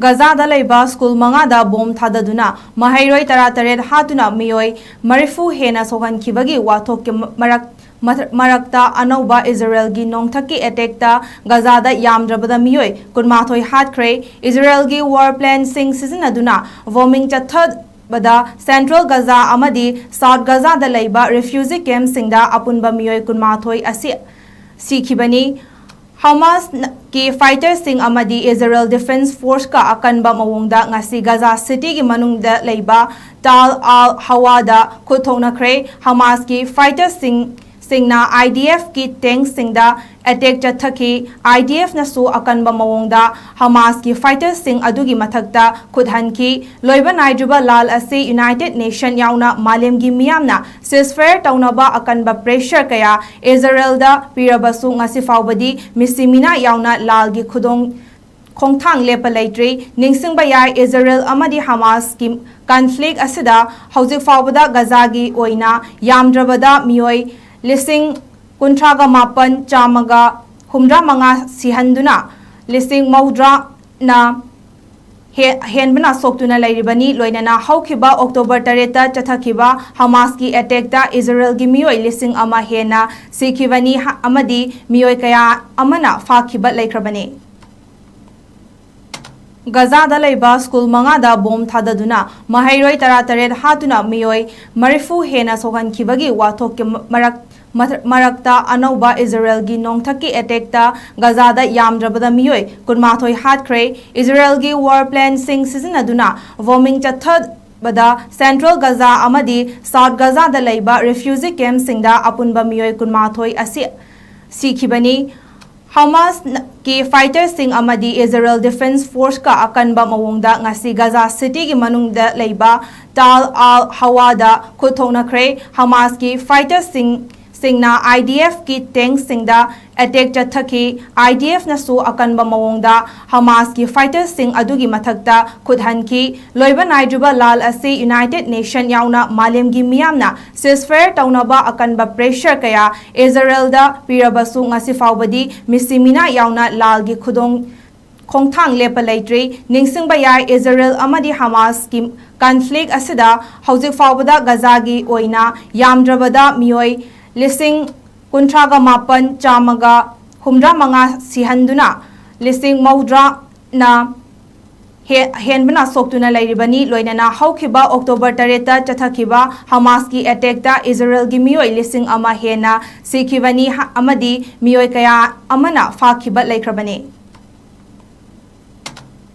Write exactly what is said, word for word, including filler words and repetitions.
ꯒꯖꯥꯗ ꯂꯩꯕ ꯁ꯭ꯀꯨꯜ ꯃꯉꯥꯗ ꯕꯣꯝ ꯊꯥꯗꯗꯨꯅ ꯃꯍꯩꯔꯣꯏ ꯇꯔꯥꯇꯔꯦꯠ ꯍꯥꯠꯇꯨꯅ ꯃꯤꯑꯣꯏ ꯃꯔꯤꯐꯨ ꯍꯦꯟꯅ ꯁꯣꯛꯍꯟꯈꯤꯕꯒꯤ ꯋꯥꯊꯣꯛꯀꯤ ꯃꯔꯛ ꯃꯊ- ꯃꯔꯛꯇ ꯑꯅꯧꯕ ꯏꯖꯔꯦꯜꯒꯤ ꯅꯣꯡꯊꯛꯀꯤ ꯑꯦꯇꯦꯛꯇ ꯒꯖꯥꯗ ꯌꯥꯝꯗ꯭ꯔꯕꯗ ꯃꯤꯑꯣꯏ ꯀꯨꯟꯃꯥꯊꯣꯏ ꯍꯥꯠꯈ꯭ꯔꯦ꯫ ꯏꯖꯔꯦꯜꯒꯤ ꯋꯥꯔ ꯄ꯭ꯂꯦꯟꯁꯤꯡ ꯁꯤꯖꯤꯟꯅꯗꯨꯅ ꯕꯣꯝꯕꯤꯡ ꯆꯠꯊꯕꯗ ꯁꯦꯟꯇ꯭ꯔꯦꯜ ꯒꯖꯥ ꯑꯃꯗꯤ ꯁꯥꯎꯠ ꯒꯖꯥꯗ ꯂꯩꯕ ꯔꯤꯐ꯭ꯌꯨꯖꯤ ꯀꯦꯝꯞꯁꯤꯡꯗ ꯑꯄꯨꯟꯕ ꯃꯤꯑꯣꯏ ꯀꯨꯟꯃꯥꯊꯣꯏ ꯑꯁꯤ ꯁꯤꯈꯤꯕꯅꯤ꯫ ꯍꯃꯥꯁꯀꯤ ꯐꯥꯏꯇꯔꯁꯤꯡ ꯑꯃꯗꯤ ꯏꯖꯔꯦꯜ ꯗꯤꯐꯦꯟꯁ ꯐꯣꯔꯁꯀ ꯑꯀꯟꯕ ꯃꯑꯣꯡꯗ ꯉꯁꯤ ꯒꯖꯥ ꯁꯤꯇꯤꯒꯤ ꯃꯅꯨꯡꯗ ꯂꯩꯕ ꯇꯥꯜ ꯑꯥꯜ ꯍꯋꯥꯗ ꯈꯨꯠ ꯊꯣꯛꯅꯈ꯭ꯔꯦ꯫ ꯍꯃꯥꯁꯀꯤ ꯐꯥꯏꯇꯔꯁꯤꯡ ꯁꯤꯡꯅ I D ꯑꯦꯐꯀꯤ ꯇꯦꯡꯁꯤꯡꯗ attack ꯆꯠꯊꯈꯤ꯫ I D ꯑꯦꯐꯅꯁꯨ ꯑꯀꯟꯕ ꯃꯑꯣꯡꯗ ꯍꯃꯥꯁꯀꯤ ꯐꯥꯏꯇꯔꯁꯤꯡ ꯑꯗꯨꯒꯤ ꯃꯊꯛꯇ ꯈꯨꯠ ꯍꯟꯈꯤ꯫ ꯂꯣꯏꯕ ꯅꯥꯏꯗ꯭ꯔꯤꯕ ꯂꯥꯜ ꯑꯁꯤ ꯌꯨꯅꯥꯏꯇꯦꯗ ꯅꯦꯁꯟ ꯌꯥꯎꯅ ꯃꯥꯂꯦꯝꯒꯤ ꯃꯤꯌꯥꯝꯅ ꯁꯤꯁꯐꯥꯌꯔ ꯇꯧꯅꯕ ꯑꯀꯟꯕ ꯄ꯭ꯔꯦꯁꯔ ꯀꯌꯥ ꯏꯖꯔꯦꯜꯗ ꯄꯤꯔꯕꯁꯨ ꯉꯁꯤ ꯐꯥꯎꯕꯗꯤ ꯃꯤꯁꯤ ꯃꯤꯅꯥ ꯌꯥꯎꯅ ꯂꯥꯜꯒꯤ ꯈꯨꯗꯣꯡ ꯈꯣꯡꯊꯥꯡ ꯂꯦꯞꯄ ꯂꯩꯇ꯭ꯔꯤ꯫ ꯅꯤꯡꯁꯤꯡꯕ ꯌꯥꯏ, ꯏꯖꯔꯦꯜ ꯑꯃꯗꯤ ꯍꯃꯥꯁꯀꯤ ꯀꯟꯐ꯭ꯂꯤꯛ ꯑꯁꯤꯗ ꯍꯧꯖꯤꯛ ꯐꯥꯎꯕꯗ ꯒꯖꯥꯒꯤ ꯑꯣꯏꯅ ꯌꯥꯝꯗ꯭ꯔꯕꯗ ꯃꯤꯑꯣꯏ ꯂꯤꯁꯤꯡ ꯀꯨꯟꯊ꯭ꯔꯥꯒ ꯃꯥꯄꯟ ꯆꯥꯝꯃꯒ ꯍꯨꯝꯗ꯭ꯔꯥ ꯃꯉꯥ ꯁꯤꯍꯟꯗꯨꯅ ꯂꯤꯁꯤꯡ ꯃꯧꯗ꯭ꯔꯥꯅ ꯍꯦ- ꯍꯦꯟꯕꯅ ꯁꯣꯛꯇꯨꯅ ꯂꯩꯔꯤꯕꯅꯤ꯫ ꯂꯣꯏꯅꯅ ꯍꯧꯈꯤꯕ ꯑꯣꯛꯇꯣꯕꯔ ꯇꯔꯦꯠꯇ ꯆꯠꯊꯈꯤꯕ ꯍꯃꯥꯁꯀꯤ ꯑꯦꯇꯦꯛꯇ ꯏꯖꯔꯦꯜꯒꯤ ꯃꯤꯑꯣꯏ ꯂꯤꯁꯤꯡ ꯑꯃ ꯍꯦꯟꯅ ꯁꯤꯈꯤꯕꯅꯤ ꯍ- ꯑꯃꯗꯤ ꯃꯤꯑꯣꯏ ꯀꯌꯥ ꯑꯃꯅ ꯐꯥꯈꯤꯕ ꯂꯩꯈ꯭ꯔꯕꯅꯤ꯫ ꯒꯖꯥꯗ ꯂꯩꯕ ꯁ꯭ꯀꯨꯜ ꯃꯉꯥꯗ ꯕꯣꯝ ꯊꯥꯗꯗꯨꯅ ꯃꯍꯩꯔꯣꯏ ꯇꯔꯥꯇꯔꯦꯠ ꯍꯥꯠꯇꯨꯅ ꯃꯤꯑꯣꯏ ꯃꯔꯤꯐꯨ ꯍꯦꯟꯅ ꯁꯣꯛꯍꯟꯈꯤꯕꯒꯤ ꯋꯥꯊꯣꯛꯀꯤ ꯃ- ꯃꯔꯛ ꯃꯊ- ꯃꯔꯛꯇ ꯑꯅꯧꯕ ꯏꯖꯔꯦꯜꯒꯤ ꯅꯣꯡꯊꯛꯀꯤ ꯑꯦꯇꯦꯛꯇ ꯒꯖꯥꯗ ꯌꯥꯝꯗ꯭ꯔꯕꯗ ꯃꯤꯑꯣꯏ ꯀꯨꯟꯃꯥꯊꯣꯏ ꯍꯥꯠꯈ꯭ꯔꯦ꯫ ꯏꯖꯔꯦꯜꯒꯤ ꯋꯥꯔ ꯄ꯭ꯂꯦꯟꯁꯤꯡ ꯁꯤꯖꯤꯟꯅꯗꯨꯅ ꯕꯣꯝꯕꯤꯡ ꯆꯠꯊꯕꯗ ꯁꯦꯟꯇ꯭ꯔꯦꯜ ꯒꯖꯥ ꯑꯃꯗꯤ ꯁꯥꯎꯠ ꯒꯖꯥꯗ ꯂꯩꯕ ꯔꯤꯐ꯭ꯌꯨꯖꯤ ꯀꯦꯝꯞꯁꯤꯡꯗ ꯑꯄꯨꯟꯕ ꯃꯤꯑꯣꯏ ꯀꯨꯟꯃꯥꯊꯣꯏ ꯑꯁꯤ ꯁꯤꯈꯤꯕꯅꯤ꯫ ꯍꯃꯥꯁꯀꯤ ꯐꯥꯏꯇꯔꯁꯤꯡ ꯑꯃꯗꯤ ꯏꯖꯔꯦꯜ ꯗꯤꯐꯦꯟꯁ ꯐꯣꯔꯁꯀ ꯑꯀꯟꯕ ꯃꯑꯣꯡꯗ ꯉꯁꯤ ꯒꯖꯥ ꯁꯤꯇꯤꯒꯤ ꯃꯅꯨꯡꯗ ꯂꯩꯕ ꯇꯥꯜ ꯑꯥꯜ ꯍꯋꯥꯗ ꯈꯨꯠ ꯊꯣꯛꯅꯈ꯭ꯔꯦ꯫ ꯍꯃꯥꯁꯀꯤ ꯐꯥꯏꯇꯔꯁꯤꯡ ꯁꯤꯡꯅ I D ꯑꯦꯐꯀꯤ ꯇꯦꯡꯁꯤꯡꯗ attack ꯆꯠꯊꯈꯤ꯫ I D ꯑꯦꯐꯅꯁꯨ ꯑꯀꯟꯕ ꯃꯑꯣꯡꯗ ꯍꯃꯥꯁꯀꯤ ꯐꯥꯏꯇꯔꯁꯤꯡ ꯑꯗꯨꯒꯤ ꯃꯊꯛꯇ ꯈꯨꯠ ꯍꯟꯈꯤ꯫ ꯂꯣꯏꯕ ꯅꯥꯏꯗ꯭ꯔꯤꯕ ꯂꯥꯜ ꯑꯁꯤ ꯌꯨꯅꯥꯏꯇꯦꯗ ꯅꯦꯁꯟ ꯌꯥꯎꯅ ꯃꯥꯂꯦꯝꯒꯤ ꯃꯤꯌꯥꯝꯅ ꯁꯤꯁꯐꯥꯌꯔ ꯇꯧꯅꯕ ꯑꯀꯟꯕ ꯄ꯭ꯔꯦꯁꯔ ꯀꯌꯥ ꯏꯖꯔꯦꯜꯗ ꯄꯤꯔꯕꯁꯨ ꯉꯁꯤ ꯐꯥꯎꯕꯗꯤ ꯃꯤꯁꯤ ꯃꯤꯅꯥ ꯌꯥꯎꯅ ꯂꯥꯜꯒꯤ ꯈꯨꯗꯣꯡ ꯈꯣꯡꯊꯥꯡ ꯂꯦꯞꯄ ꯂꯩꯇ꯭ꯔꯤ꯫ ꯅꯤꯡꯁꯤꯡꯕ ꯌꯥꯏ, ꯏꯖꯔꯦꯜ ꯑꯃꯗꯤ ꯍꯃꯥꯁꯀꯤ ꯀꯟꯐ꯭ꯂꯤꯛ ꯑꯁꯤꯗ ꯍꯧꯖꯤꯛ ꯐꯥꯎꯕꯗ ꯒꯖꯥꯒꯤ ꯑꯣꯏꯅ ꯌꯥꯝꯗ꯭ꯔꯕꯗ ꯃꯤꯑꯣꯏ ꯂꯤꯁꯤꯡ ꯀꯨꯟꯊ꯭ꯔꯥꯒ ꯃꯥꯄꯟ ꯆꯥꯝꯃꯒ ꯍꯨꯝꯗ꯭ꯔꯥ ꯃꯉꯥ ꯁꯤꯍꯟꯗꯨꯅ ꯂꯤꯁꯤꯡ ꯃꯧꯗ꯭ꯔꯥꯅ ꯍꯦ- ꯍꯦꯟꯕꯅ ꯁꯣꯛꯇꯨꯅ ꯂꯩꯔꯤꯕꯅꯤ꯫ ꯂꯣꯏꯅꯅ ꯍꯧꯈꯤꯕ ꯑꯣꯛꯇꯣꯕꯔ ꯇꯔꯦꯠꯇ ꯆꯠꯊꯈꯤꯕ ꯍꯃꯥꯁꯀꯤ ꯑꯦꯇꯦꯛꯇ ꯏꯖꯔꯦꯜꯒꯤ ꯃꯤꯑꯣꯏ ꯂꯤꯁꯤꯡ ꯑꯃ ꯍꯦꯟꯅ ꯁꯤꯈꯤꯕꯅꯤ ꯍ- ꯑꯃꯗꯤ ꯃꯤꯑꯣꯏ ꯀꯌꯥ ꯑꯃꯅ ꯐꯥꯈꯤꯕ ꯂꯩꯈ꯭ꯔꯕꯅꯤ꯫